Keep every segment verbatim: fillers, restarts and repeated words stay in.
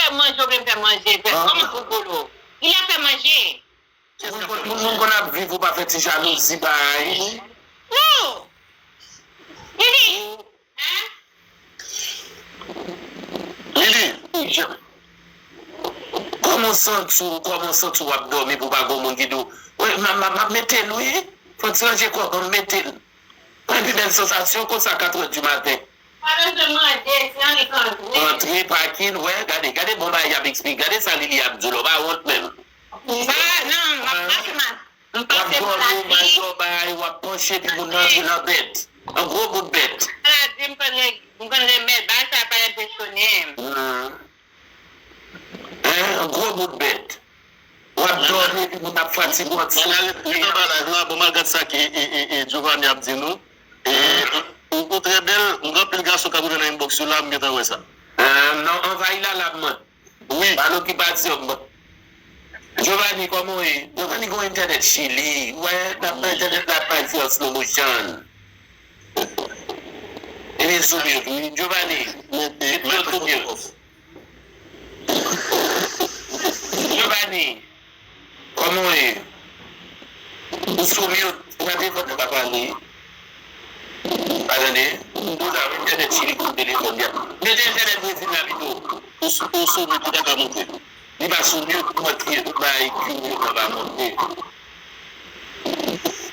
fè manje, oubyen m fè manje. Kòman pou kolo? Il a fait manger. Moun konn, moun, moun konn ap viv, ou pa fè ti jalouzi bay. Non. Lili. Hein? Lili, kòman w santi w, kòman w santi w ap dòmi pou pa gen moun ki di w, wi, m ap, m ap, m ap mete l, wi. Fò w ti ranje kò w, m ap mete l. Mwen pi bèl sansasyon konsa katrè di maten. Pa bezwen mande, se annik antre. Antre, pakin, wè, gade, gade bon bagay y ap eksplike. Gade sa Lili ap di w la, w pa wont menm. Sa, non, m ap pase mal. M pase mal asou. W ap dòmi, w ap bay, w ap panche, epi moun nan antre nan bèt. Yon gwo bout bèt. Maladi, m konn re-, m konn remèt, bagay sa pa enpresyone m. Hmm. Hein, yon gwo bout bèt. W ap dòmi, epi moun ap fatige w, w ap soufle. Bon, malgre sa ke, e, e, e, Giovanni ap di nou, e, ou, ou trè bèl, m gen anpil gason k ap rive nan inbox yo la, m gentan wè sa. Ah, non, anvayi lalab mwen. Wi. Pa nan okipasyon m. Giovanni, kòman w ye? Giovanni gen yon entènèt Chili. Wè, n ap nan entènèt la, pa fè slow motion. Ebyen, sou mute, wi. Giovanni, mete, mete sou mute. Giovanni, kòman w ye? Ou sou mute, ou nan telefòn nan pa pale. Pa tande? M di w sa, entènèt Chili pou telefòn li a. Mete entènèt Brezil la pito. Ou sou, ou sou mute, ou pa ka montre. Li pa sou mute, mwen ki bay ki mute, mwen pa montre.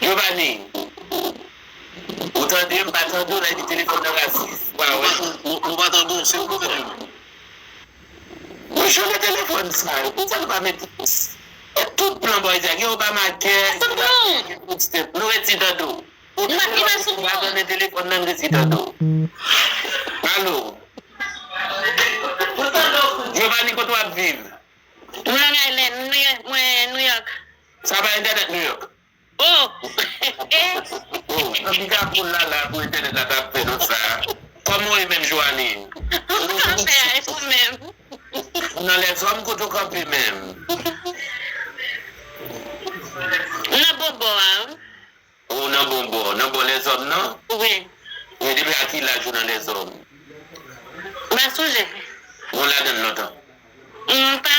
Giovanni, ou tande, m pa tande w la, epi telefòn nan rasis. Ou pa wè? Nou, nou, nou pa tande w, se ou ki tande nou. Mwen chanje telefòn sa yo. Poukisa nou pa mete e tout plan bòy sa? Gen Obamacare, gen Food Stamp. Nou resi tande w. Ou pa tande telefòn nan, resi tande w. Alo. Giovanni, kote w ap viv? Long Island, New York, mwen New York. Sa pa entènèt New York? Oh! Oh, nan piga pou lala pou entènèt la t ap fè nou sa. Kòman w ye menm, Joanie? Anfè, e ou menm? Ou nan lèzòm kote w kanpe menm? Nan bon bò a, wi. Ou nan bon bò, nan bò lèzòm nan? Wi. Men depi a ki laj ou nan lèzòm? M pa sonje. Bon, ladann lontan? M pa,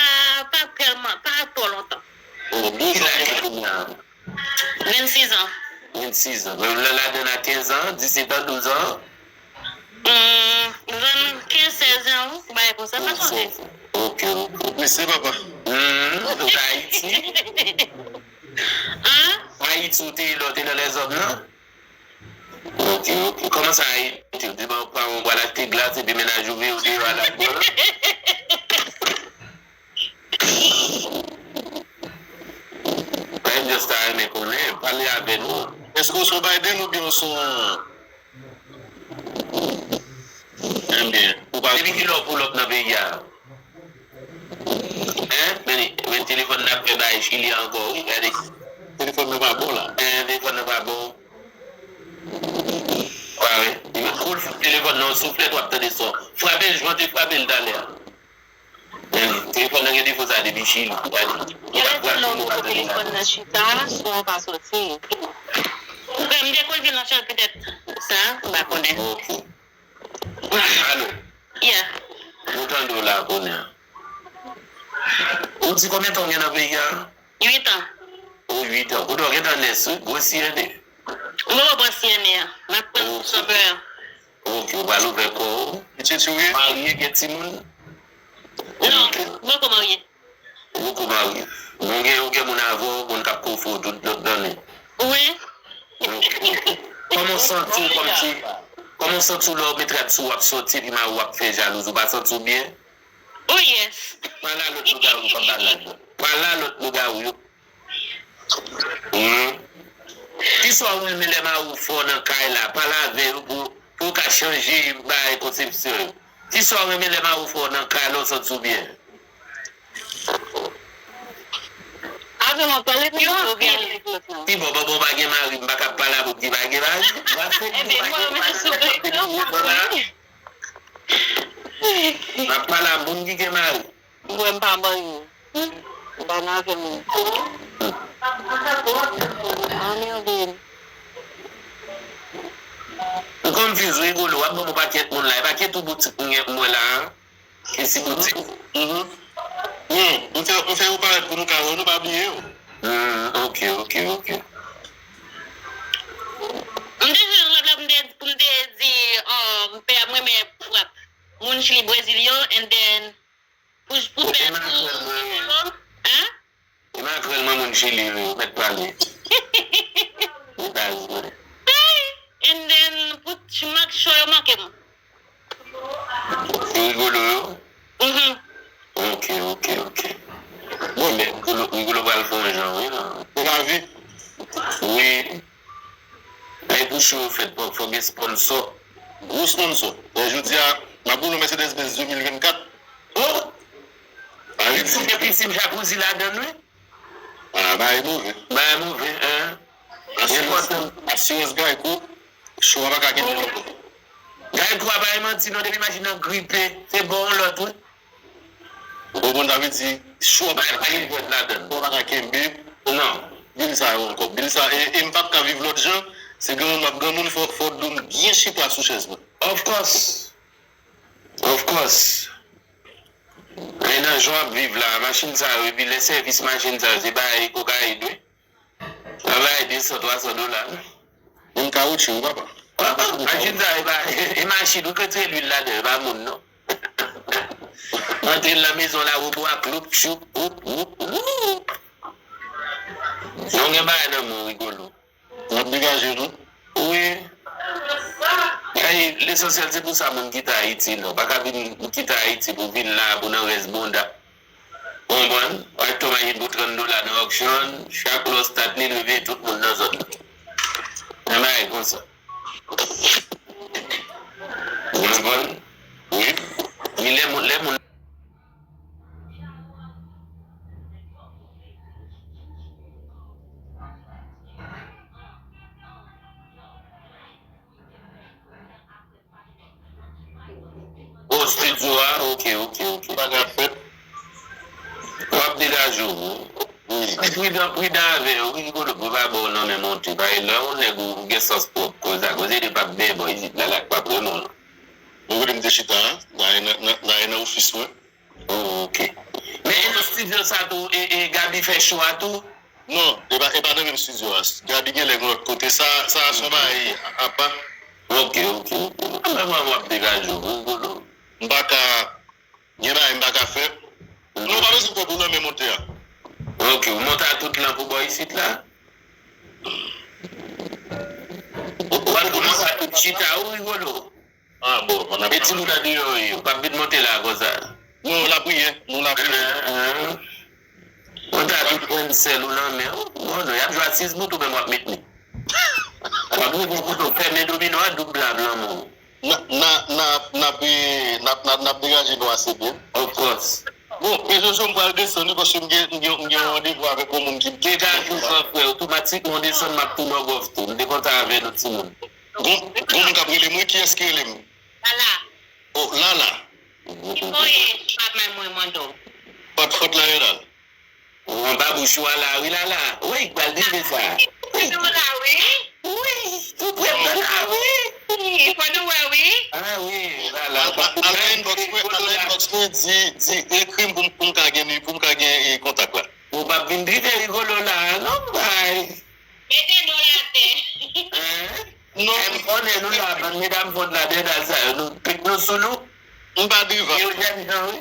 pa tèlman, pa twò lontan. Oh, ki laj ou kounye a? Vennsis an. Vennsis an. Men w nan ladann a kenz an, disèt an, douz an? Hmm, m jwenn kenz, sèz an, wi, bagay konsa, pa sonje. Ok, ok. Mesye papa. Hmm, ou t Ayiti? An? Ayiti ou te ye lè w te nan lèzòm nan? Ok, ok. Kòman sa Ayiti? Ou te ba w paran w pral achte glas epi mennaj ou veye w deyò a lakou an? Mwen just ta renmen konnen, pale avè nou. Èske w se yon Biden oubyen w se yon... Ebyen, ou pa... Depi kilè w pull up nan peyi a? Hein? Men, men telefòn nan ap fè bagay Chili ankò, wi, gade. Telefòn nan pa bon la. Hein, telefòn nan pa bon. Wa wè. Kou l fout telefòn nan yon souflèt, w ap tande son. Frape l jan w te frape l talè a. Men, telefòn nan gen defo sa depi Chili. Gade. Yo rete nan gwo telefòn nan chita, sinon w pa soti. Frè m, m te konn vin nan Chili petèt sa, m pa konnen. Ok. Alo. Yeah. Nou tande w la kounye a. Ou di konbyen tan w gen nan peyi a? Uit an. Ou uit an. Kote w gentan nès, wi, gwo siyène. M poko pran siyène an. M ap pran sòpè an. Ok, ou pral ouvè kò w. Pitit ou ye? Marye, gen timoun? Non, m poko marye. Ou poko marye. Men w gen, ou gen moun avè w, moun k ap kofe w tout lòt lannen. Wi. Ok, ok. Kòman w santi w kòmsi, kòman w santi w lè w met rad sou w ap soti epi mari w ap fè jalouzi, ou pa santi w byen? Oh yes. Pale a lòt lougawou, pa pale a lòt. Pale a lòt lougawou yo. Hmm. Kisa w renmen lè mari w fè w nan kay la? Pale avè yo pou, pou w ka chanje bagay konsepsyon yo. Kisa w renmen lè mari w fè w nan kay la, w santi w byen? Avè mwen pale pou yo oubyen avèk lòt la? Pi bon, bon, bon, pa gen mari, m pa ka pale avè w ki pa gen mari. Ebyen, mwen menm sou rezo. M ap pale a moun ki gen mari. Mwen m pa marye. M pa nan afè moun. Anmède m. M konfyiz wi, Rigolo, w ap ban m yon pakèt moun la. E pa ke tou boutik m gen pou mwen la a. Ki si boutik? Mhm. Non, m fè, m fè yo parèt pou nou ka wè, nou pa bliye yo. Hmm, ok, ok, ok. M te jwenn lòt la pou m te, pou m te di, um, pè a m renmen frap moun Chili Brezil yo, and then pou, pou pè tou, hein? E makrèl manman Chili yo, yo mèt pale. Li baz mwen. Hey! And then, pou ti mak cho yo manke m. Ti Rigolo yo? Mhm. Ok, ok, ok. Bon, men Rigolo, Rigolo pral fè yon jan, wi, la. Se lavi. Wi. Lè pou cho yo fèt, fò, fò gen sponsò. Gwo sponsò. Lè jodi a, m ap boule yon Mercedes Benz de mil vennkat. Oh! Epi si m jakouzi ladan l, wi. Ah, bagay move. Bagay move, hein? Asirans, asirans Geico, cho a pa ka kenbe ankò. Geico a bay manti non, depi machin nan gripe, se bon yon lòt, wi. Ou konprann, sa vle di, cho a pa ka kenbe. Bagay pa gen pwèt ladan l. Cho a pa ka kenbe. Non. Bil sa yo ankò. Bil sa, e, e m p ap ka viv lòt jan, se granmoun m ap granmoun, fò, fò do m byen chita sou chèz mwen. Of course. Of course. Men nan jan w ap viv la, machin sa yo, epi lè sèvis machin sa yo, se bay kokayin, wi. Sa bay de san, twa san dola, wi. Menm kawotchou, wi, papa. Papa, machin sa yo, e pa, e machin, ou k retire lwil ladan, e pa moun, non. Antre l nan mezon la, wobo a, kloup, choup, woup, woup, woup. Non, gen bagay nan men w, Rigolo. N ap degaje nou. Wi. Ay, lesansyèl, se pou sa moun kite Ayiti, non. Pa ka vin kite Ayiti pou vin la, pou nan rès bonda. Ou konprann? Ou achte yon machin pou trant dola nan auction, chak lè w start li, li veye tout moun nan zòn nan. Nan bagay konsa. Ou konprann? Wi. Wi, lè moun, lè moun O, studio a, ok, ok, ok. Bagay ap fèt. W ap degaje w. Wi. Pridan, pridan avè yo, wi, Rigolo, pou pa ba w nan men monte. Paske lè yon nèg ou gen sans pwòp, koze a, koze de p ap benyen bò isit la, la, p ap renmen w, non. Mwen kote m te chita a, la e nan, nan, la e nan ofis mwen. Oh, ok. Men e nan studio sa tou, e, e Gaby fè show a tou? Non, e pa, e pa nan menm studio a. Gaby gen lè gen lòt kote. Sa, sa a se yon bagay apa. Ok, ok, ok. Mwen, mwen, mwen ap degaje w, Rigolo. M pa ka, gen bagay m pa ka fè. Non, w pa bezwen pè pou nan men monte a. Ok, ou monte a tout lanp ou bò isit la? Ou, ou monte a tout chita ou, Rigolo? Ah, bon, mwen ap... E timoun andeyò yo, yo p ap vin monte la konsa. Non, lapriyè, nou lapriyè. Mwen ta di pran sèl ou nan men w. Non, non, y ap jwe asiz bout ou menm w ap met li. W ap rive kote w fèmen domino a, doub la blan moun. N a, n a, n a, n ap, n ap, n ap, n ap degaje nou ase byen. Of course. Bon, men Jojo, m pral desann wi, paske m gen, m gen, m gen yon randevou avèk yon moun ki... Degaje w, gran frè, otomatikman w desann, m ap tounen w gòf tou. M te kontan avè nou timoun. Gon, gon moun k ap rele m wi, kiyès ki rele m? Lala. Oh, Lala. Ki kote w ye, si pa mwen mande w? Fòt, Fòt Laredal. Ou anba bouch ou a la wi, Lala. Wi, pral rive sa. Wi. Tou la wi. Wi, tou prè mwen la wi. Wi, fò nou wè wi. Ah wi, Lala. Al, al, al nan inbox mwen, al nan inbox mwen, di, di, ekri m pou m, pou m ka gen, pou m ka gen, eh, kontak la. Ou p ap vin drive Rigolo la, non, bay. Mete do l atè. Hein? Non. M konnen nou la, bann medam Fòt Laredal sa yo, nou, nou sou nou. M pa drive. E yo jèn jan, wi.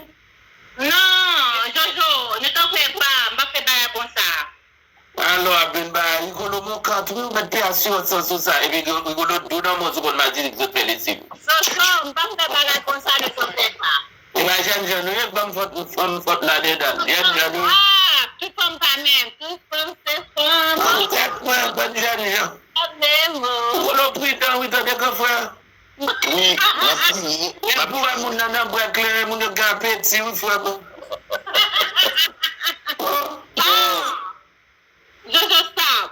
Non, Jojo, nou t ap fè pa, m p ap fè bagay konsa. Alò, ap vin bagay, Rigolo mokant, wi, ou mèt peye asirans lan sou sa, epi Rigolo dou nan mòso konn Matinik sot fè lesiv. Jojo, m p ap fè bagay konsa, nou t ap fè pa. E pa jèn jan nou ye, fanm Fòt, fanm Fòt Laredal. Jèn jan nou ye. Ah, tout fanm pa menm, tout fanm se fanm. An tèt mwen, bann jèn jan. Gade mo. Rigolo pridan, wi, tande gran frè. Wi, m ap priye. Epi w wè moun nan nan bwè kleren, moun yo gen apeti, wi, frè mwen. Ah! Jojo stop.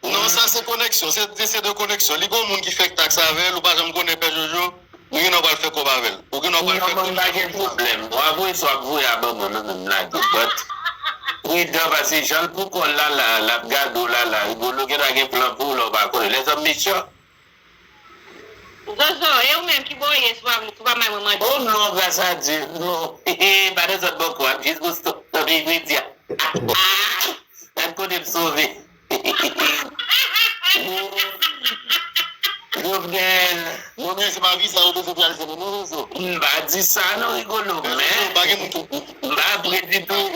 Non, sa se koneksyon, se, se, se de koneksyon. Li gon moun ki fè taks avè l, ou pa janm konnen pè Jojo, ou gen nan pral fè kòb avè l. Ou gen nan pral fè kòb. Non, mwen pa gen pwoblèm. W ap voye sa w ap voye a ban mwen, mwen menm lage. But, pridan, paske jan l pou kò l la, la, l ap gade w la, la. Rigolo gentan gen plan pou w la, ou pa konnen. Lèzòm mechan. Zozo, e ou menm ki bò w ye, si w pa, si w pa may mwen mande? Oh non, grâce à Dieu, non. Pa nan zòn bòkò, ap jis Boston, nan peyi Kredi a. Gad kote m sove. Jovenel. Jovenel, se pa visa ou bezwen pou al jwenn non, Zozo. M pa di sa non, Rigolo, men Pa gen moun ki m pa pre ditou.